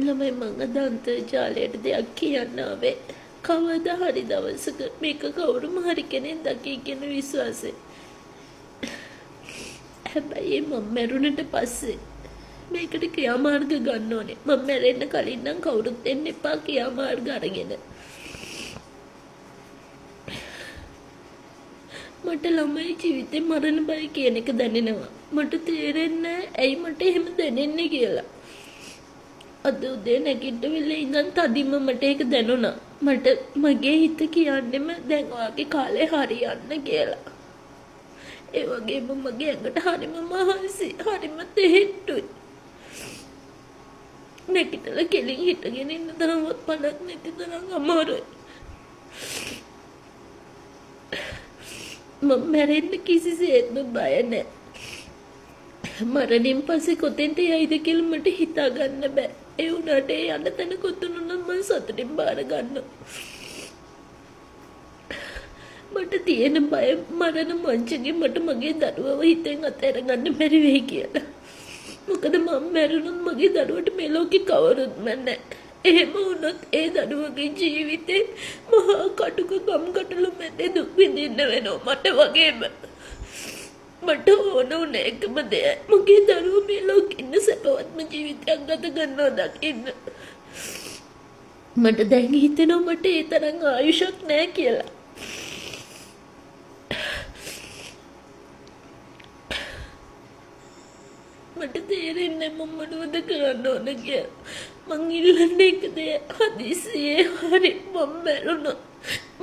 ළමයි, මං අද අන්තර්ජාලයට දෙයක් කියන්න ආවේ. කවදා හරි දවසක මේක කවුරුම හරි කෙනෙක් දකී කියන විශ්වාසය. හැබැයි මං මැරුණට පස්සේ මේකට ක්‍රියාමාර්ග ගන්න ඕනේ. මං මැරෙන්න කලින් නම් කවුරුත් එන්න එපා ක්‍රියාමාර්ග අරගෙන. මට ළමයි ජීවිතේ මරණ බය කියන එක දැනෙනවා. මට තේරෙන්නේ නෑ ඇයි මට එහෙම දැනෙන්නේ කියලා. අද උදේ නැගිට වෙලේ ඉඳන් තදින්ම මට ඒක දැනුණා. මට මගේ හිත කියන්නෙම දැන් ඔයාගේ කාලේ හරියන්න කියලා. ඒ වගේම මගේ ඇඟට හරිම මහන්සි, හරිම තෙහෙට්ටුයි. නැගිටලා කෙලින් හිටගෙන ඉන්න තරම්වත් පණක් නැති තරම් අමාරුයි. මම මැරෙන්න කිසිසේත්ම බය නෑ. මරණයෙන් පස්සේ කොතෙන්ට යයිද කියලා මට හිතා ගන්න බෑ. ඒ වුණාට ඒ යන තැන කොතන වුණත් මං සතුටින් බාර ගන්නවා. මට තියෙන බය මරණ මංචකේ මට මගේ දරුවව හිතෙන් අතහැර ගන්න බැරි වෙයි කියලා. මොකද මං මැරුණොත් මගේ දරුවට මේ ලෝකේ කවුරුත්ම නැහැ. එහෙම වුණොත් ඒ දරුවගේ ජීවිතේ මහා කටුක ගම් ගැටලු මැදේ දුක් විඳින්න වෙනවා මට වගේම. මට ඕන වුණ එකම දෙයයි මගේ දරුවෝ මේ ලෝකෙ ඉන්න සැපවත්ම ජීවිතයක් ගත කරනවා දකින්න. මට දැන් හිතෙනවා මට ඒ තරම් ආයුෂක් නෑ කියලා. මට තේරෙන්නේ නෑ මම මොනවද කරන්න ඕන කියලා. මං ඉල්ලන්නේ එක දෙයයි, හදිසියේ හරි මං මැරුණොත්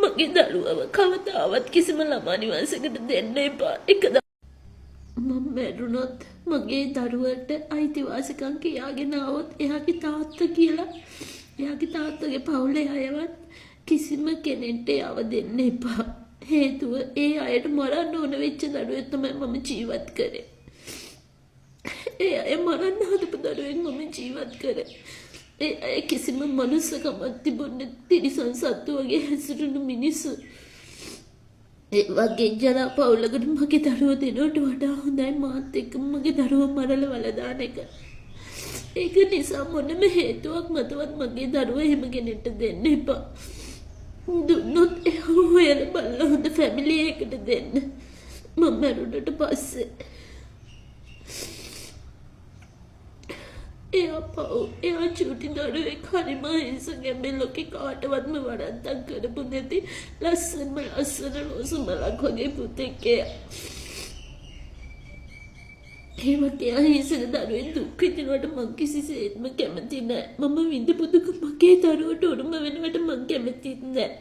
මගේ දරුවව කවදාවත් කිසිම ළමා නිවාසයකට දෙන්න එපා. එක මං මැරුණොත් මගේ දරුවට අයිතිවාසිකම් කියාගෙන ආවොත් එයාගේ තාත්තා කියලා එයාගේ තාත්තගේ පවුලේ අයවත් කිසිම කෙනෙක්ට එයාව දෙන්න එපා. හේතුව ඒ අයට මරන්න ඕන වෙච්ච දරුවෙක් තමයි මම ජීවත් කරේ. ඒ අය මරන්න හදපු දරුවෙක් මම ජීවත් කරේ. ඒ අය කිසිම මනුස්සකමක් තිබුණේ තිරිසන් සත්තු වගේ හැසිරුණු මිනිස්සු. ඒ වගේ ජරා පවුලකට මගේ දරුවෝ දෙනවට වඩා හොඳයි මාත් එක්ක මගේ දරුවෝ මරලා වල දාන එක. ඒක නිසා මොනම හේතුවක් මතවත් මගේ දරුවෝ එහෙම කෙනෙක්ට දෙන්න එපා. දුන්නොත් එයාව හොයලා බලලා හොඳ ෆැමිලි එකකට දෙන්න. මම මැරුණට පස්සේ. එයා පව්, එයා චූටි දරුවෙක්, හරිම අහිංසක, මේ ලෝකේ කාටවත්ම වරද්දක් කරපු නැති ලස්සනම ලස්සන රෝස මලක් වගේ පුතෙක් එයා. ඒ වගේ අහිංසක දරුවෙක් දුක් විඳිනවට මං කිසිසේත්ම කැමති නෑ. මම විඳපු දුක මගේ දරුවට උරුම වෙනවට මං කැමතිත් නෑ.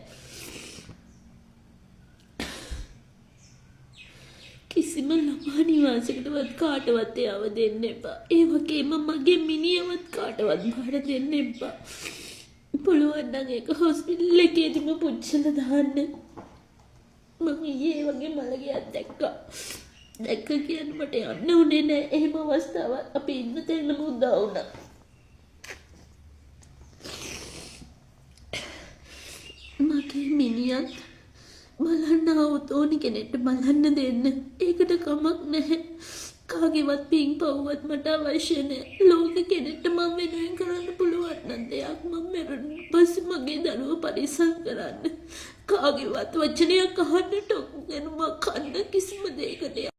කිසිම ළමා නිවාසයකටවත් කාටවත් එයාව දෙන්න එපා. ඒ වගේම මගේ මිනිහවත් කාටවත් බාර දෙන්න එපා. පුළුවන් නම් ඒක හොස්පිටල් එකේදීම පුච්චලා දාන්න. මං ඊයේ ඒ වගේ මළගියක් දැක්කා. දැක්ක කියන්න මට යන්න උනේ නෑ. එහෙම අවස්ථාවක් අපි ඉන්න තැනම උදා වුණා. මගේ මිනිහත් බලන්න ආවොත් ඕනි කෙනෙක්ට බලන්න දෙන්න. ඒකට කමක් නැහැ. කාගේවත් පිං පව්වත් මට අවශ්‍ය නෑ. ලෝක කෙනෙක්ට මං වෙනුවෙන් කරන්න පුළුවන් නම් දෙයක් මං මැරුණාට පස්සේ මගේ දරුවෝ පරිස්සම් කරන්න. කාගේවත් වචනයක් අහන්න ටොක් වෙනවා කන්න කිසිම දෙයකට